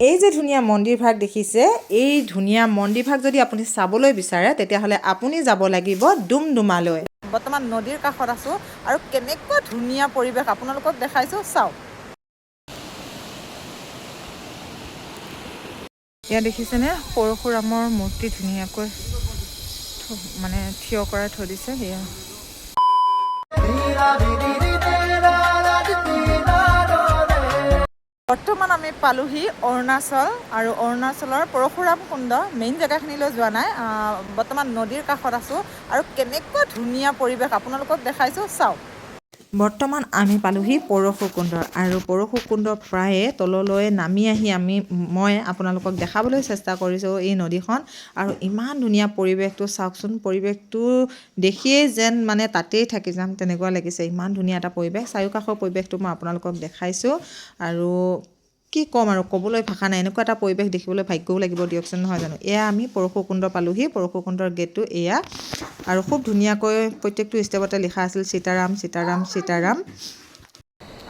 এই যে ধুনীয়া মন্দিৰভাগ দেখিছে, এই ধুনীয়া মন্দিৰভাগ যদি আপুনি চাবলৈ বিচাৰে, তেতিয়াহ'লে আপুনি যাব লাগিব ডুমডুমালৈ। বৰ্তমান নদীৰ কাষত আছোঁ আৰু কেনেকুৱা ধুনীয়া পৰিৱেশ আপোনালোকক দেখাইছোঁ, চাওক। ইয়াত দেখিছেনে, পৰশুৰামৰ মূৰ্তি ধুনীয়াকৈ মানে থিয় কৰাই থৈ দিছে সেয়া। বৰ্তমান আমি পালোহি অৰুণাচল আৰু অৰুণাচলৰ পৰশুৰাম কুণ্ড মেইন জেগাখিনিলৈ যোৱা নাই। বৰ্তমান নদীৰ কাষত আছোঁ আৰু কেনেকুৱা ধুনীয়া পৰিৱেশ আপোনালোকক দেখাইছোঁ, চাওক। বৰ্তমান আমি পালোহি পৰশুকুণ্ড আৰু পৰশুকুণ্ড প্ৰায়ে তললৈ নামি আহি মই আপোনালোকক দেখাবলৈ চেষ্টা কৰিছোঁ এই নদীখন আৰু ইমান ধুনীয়া পৰিৱেশটো চাওকচোন। পৰিৱেশটো দেখিয়েই যেন মানে তাতেই থাকি যাম তেনেকুৱা লাগিছে। ইমান ধুনীয়া এটা পৰিৱেশ, চাৰিওকাষৰ পৰিৱেশটো মই আপোনালোকক দেখাইছোঁ আৰু কি ক'ম আৰু, ক'বলৈ ভাষা নাই। এনেকুৱা এটা পৰিৱেশ দেখিবলৈ ভাগ্যও লাগিব দিয়কচোন, নহয় জানো? এয়া আমি পৰশুকুণ্ড পালোহি। পৰশুকুণ্ডৰ গেটটো এয়া আৰু খুব ধুনীয়াকৈ প্ৰত্যেকটো ষ্টেপতে লিখা আছিল সীতাৰাম, সীতাৰাম, সীতাৰাম।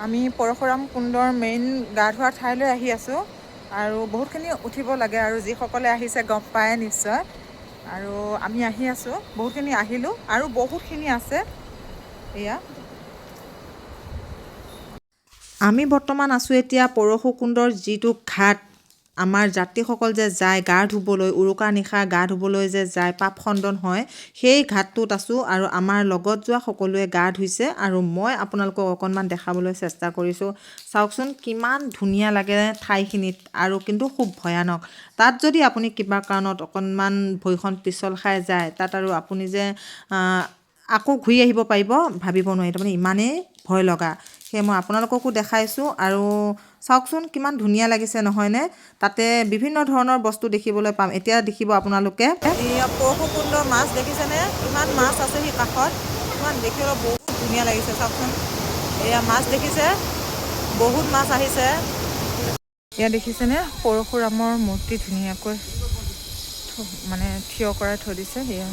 আমি পৰশুৰাম কুণ্ডৰ মেইন গা ধোৱা ঠাইলৈ আহি আছোঁ আৰু বহুতখিনি উঠিব লাগে আৰু যিসকলে আহিছে গম পায় নিশ্চয়। আৰু আমি আহি আছোঁ, বহুতখিনি আহিলোঁ আৰু বহুতখিনি আছে। এয়া আমি বৰ্তমান আছোঁ এতিয়া পৰশুকুণ্ডৰ যিটো ঘাট, আমাৰ যাত্ৰীসকল যে যায় গা ধুবলৈ, উৰুকা নিশা গা ধুবলৈ যে যায়, পাপ খণ্ডন হয়, সেই ঘাটটোত আছোঁ। আৰু আমাৰ লগত যোৱা সকলোৱে গা ধুইছে আৰু মই আপোনালোকক অকণমান দেখাবলৈ চেষ্টা কৰিছোঁ। চাওকচোন, কিমান ধুনীয়া লাগে ঠাইখিনিত আৰু কিন্তু খুব ভয়ানক। তাত যদি আপুনি কিবা কাৰণত অকণমান ভৰিখন পিছল খাই যায়, তাত আৰু আপুনি যে আকৌ ঘূৰি আহিব পাৰিব ভাবিব নোৱাৰি, তাৰমানে ইমানেই ভয় লগা। সেয়ে মই আপোনালোককো দেখাইছোঁ আৰু চাওকচোন, কিমান ধুনীয়া লাগিছে নহয়নে? তাতে বিভিন্ন ধৰণৰ বস্তু দেখিবলৈ পাম। এতিয়া দেখিব আপোনালোকে এয়া পৰশুকুণ্ডৰ মাছ দেখিছেনে? কিমান মাছ আছে সেই কাষত, কিমান দেখিবলৈ বহুত ধুনীয়া লাগিছে। চাওকচোন, এয়া মাছ দেখিছে, বহুত মাছ আহিছে। ইয়াত দেখিছেনে, পৰশুৰামৰ মূৰ্তি ধুনীয়াকৈ মানে থিয় কৰাই থৈ দিছে। এয়া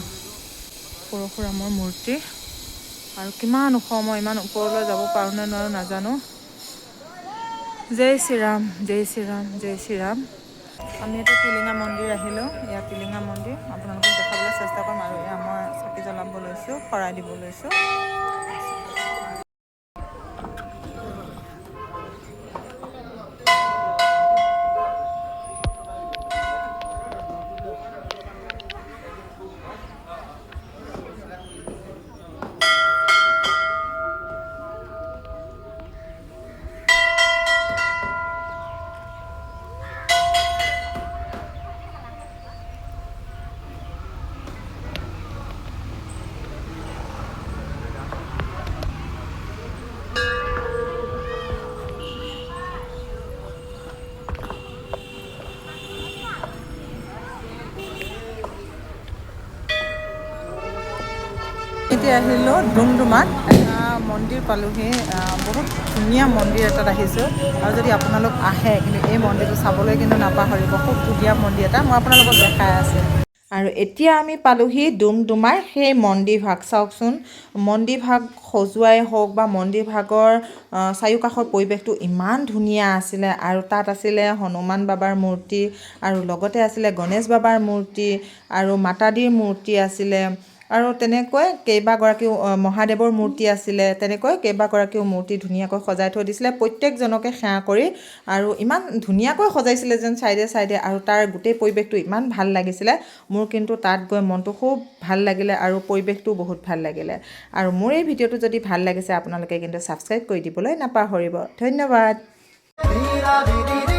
পৰশুৰামৰ মূৰ্তি আৰু কিমান ওখ, মই ইমান ওপৰলৈ যাব পাৰোঁ নে নোৱাৰোঁ নাজানো। জয় শ্ৰীৰাম, জয় শ্ৰীৰাম, জয় শ্ৰীৰাম। আমি এতিয়া টিলিঙা মন্দিৰ আহিলোঁ। এয়া টিলিঙা মন্দিৰ আপোনালোকক দেখাবলৈ চেষ্টা কৰিম আৰু এয়া মই চাকি জ্বলাব লৈছোঁ, শৰাই দিব লৈছোঁ। এতিয়া আহিলোঁ ডুমডুমাত এটা মন্দিৰ পালোহি। বহুত ধুনীয়া মন্দিৰ এটাত আহিছোঁ আৰু যদি আপোনালোক আহে কিন্তু এই মন্দিৰটো চাবলৈ কিন্তু নাপাহৰিব। খুব ধুনীয়া মন্দিৰ এটা মই আপোনালোকক দেখাই আছোঁ। আৰু এতিয়া আমি পালোহি ডুমডুমাৰ সেই মন্দিৰভাগ। চাওকচোন, মন্দিৰভাগ সজোৱাই হওক বা মন্দিৰভাগৰ চাৰিওকাষৰ পৰিৱেশটো ইমান ধুনীয়া আছিলে। আৰু তাত আছিলে হনুমান বাবাৰ মূৰ্তি আৰু লগতে আছিলে গণেশ বাবাৰ মূৰ্তি আৰু মাতাদীৰ মূৰ্তি আছিলে আৰু তেনেকৈ কেইবাগৰাকীও মহাদেৱৰ মূৰ্তি আছিলে। তেনেকৈ কেইবাগৰাকীও মূৰ্তি ধুনীয়াকৈ সজাই থৈ দিছিলে প্ৰত্যেকজনকে সেৱা কৰি আৰু ইমান ধুনীয়াকৈ সজাইছিলে যেন চাইডে চাইডে আৰু তাৰ গোটেই পৰিৱেশটো ইমান ভাল লাগিছিলে। মোৰ কিন্তু তাত গৈ মনটো খুব ভাল লাগিলে আৰু পৰিৱেশটোও বহুত ভাল লাগিলে। আৰু মোৰ এই ভিডিঅ'টো যদি ভাল লাগিছে, আপোনালোকে কিন্তু ছাবস্ক্ৰাইব কৰি দিবলৈ নাপাহৰিব। ধন্যবাদ। Dira di di।